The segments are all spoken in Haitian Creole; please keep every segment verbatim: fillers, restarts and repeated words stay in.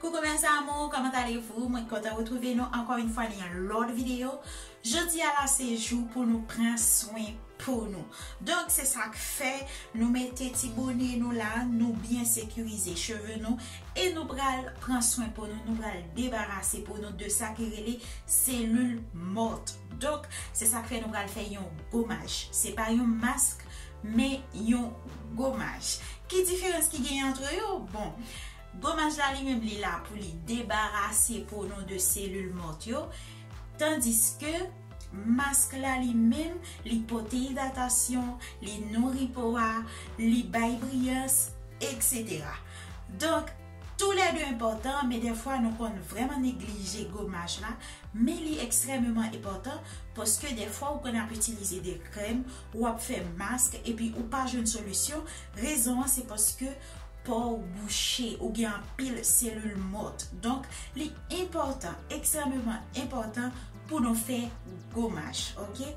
Coucou mes amours, comment allez-vous? Mwen kontan retwouve nou ankò yon fwa nan yon lòt videyo. Jodi a la se jou pou nou pran swen po nou. Donk se sa k fè nou mete ti bone nou la, nou byen sekirize cheve nou e nou pral pran swen po nou, nou pral debarase po nou de sa ki rele selil mòt. Donk se sa k fè nou pral fè yon gomaj. Se pa yon mask, men yon gomaj. Ki diferans ki genyen antre yo? Bon, gomaj la li menm li la pou li debarase po nou de selil mòt yo, tandiske mask la li menm li pote idratasyon, li nouri po a, li bay briyans, et cetera. Donk, toulède enpòtan, men dèfwa nou konn vrèman neglije gomaj la, men li ekstrèmeman enpòtan paske dèfwa ou konn ap itilize de krèm, ou ap fè mask epi ou pa jwenn solisyon. Rezon an se paske po w bouche, ou gen anpil selil mòt. Donk, li enpòtan, ekstrèmeman enpòtan pou nou fè gomaj, oke?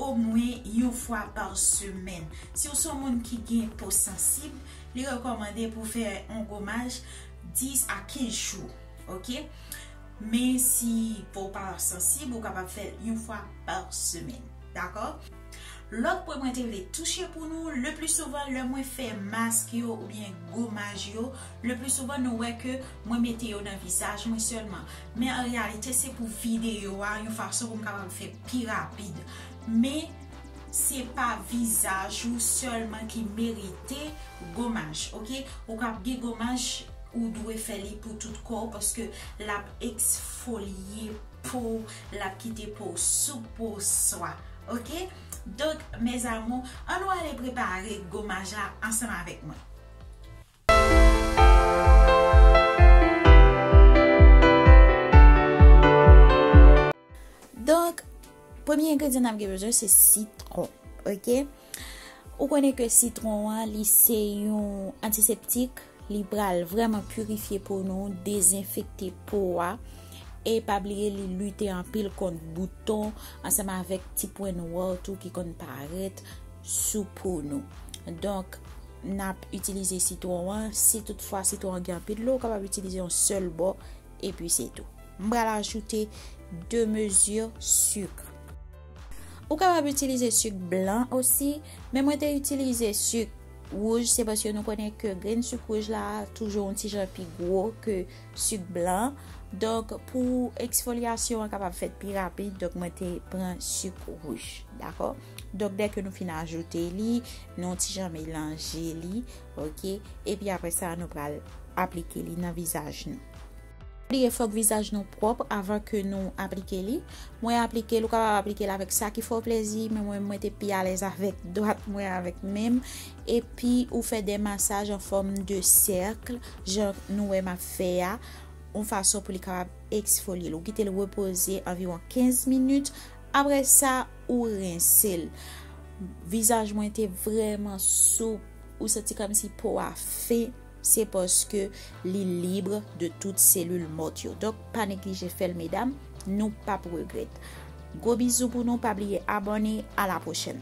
Omwen yon fwa pa semèn. Si w se yon moun ki gen po sansib, li rekòmande pou w fè yon gomaj dis a kenz jou, oke? Men si po w pa sansib, ou kapab fè l yon fwa pa semèn. Dakò? Lòt pwen mwen te vle touche pou nou, le pli souvan lè mwen fè mask yo oubyen gomaj yo, le pli souvan nou wè ke mwen mete yo nan vizaj mwen sèlman. Men an reyalite se pou videyo a, yon fason pou m kapab fè pi rapid. Men se pa vizaj ou sèlman ki merite gomaj, oke? Ou ka gen gomaj, ou dwe fè li pou tout kò w paske l ap eksfolye po w, l ap kite po w soup, po w swa. Oke? Donk, mes amours, ann nou ale prepare gomaj la ansanm avèk mwen. Donk, premye engredyan n ap gen bezwen se sitwon, oke? Ou konnen ke sitwon an, li se yon antiseptik, li pral vrèman pirifye po nou, dezenfekte po a, e pa bliye li lite anpil kont bouton, ansanm avèk ti pwen nwa tou ki konn parèt sou po nou. Donk, n ap itilize sitwon an. Si toutfwa sitwon an gen anpil dlo, ou kapab itilize yon sèl bò, epi se tou. M pral ajoute de mezi sik. Ou kapab itilize sik blan osi, men mwen te itilize sik wouj, se paske nou konnen ke grenn sik wouj la toujou yon ti jan pi gwo ke sik blan. Donk, pou eksfolyasyon an kapab fèt pi rapid, donk mwen te pran sik wouj, dakò? Donk, dèke nou fin ajoute li, nou ti jan melanje li, oke? Epi apre sa, nou pral aplike li nan vizaj nou. Bliye, fòk vizaj nou pwòp avan ke nou aplike li. Mwen aplike l, ou kapab aplike l avèk sa ki fè w plezi, men mwen, mwen te pi alèz avèk dwat mwen, avèk men m. Epi ou fè de masaj an fòm de sèk, jan nou wè m ap fè a, yon fason pou li kapab eksfolye l. Ou kite l repoze anviwon kenz minit. Apre sa, ou rense l. Vizaj mwen te vrèman soup. Ou santi kòmsi po a fen. Se paske li lib de tout selil mòt yo. Donk, pa neglije fè l, medam. Nou p ap regrèt. Gwo bizou pou nou. Pa bliye abòne. A la pwochèn.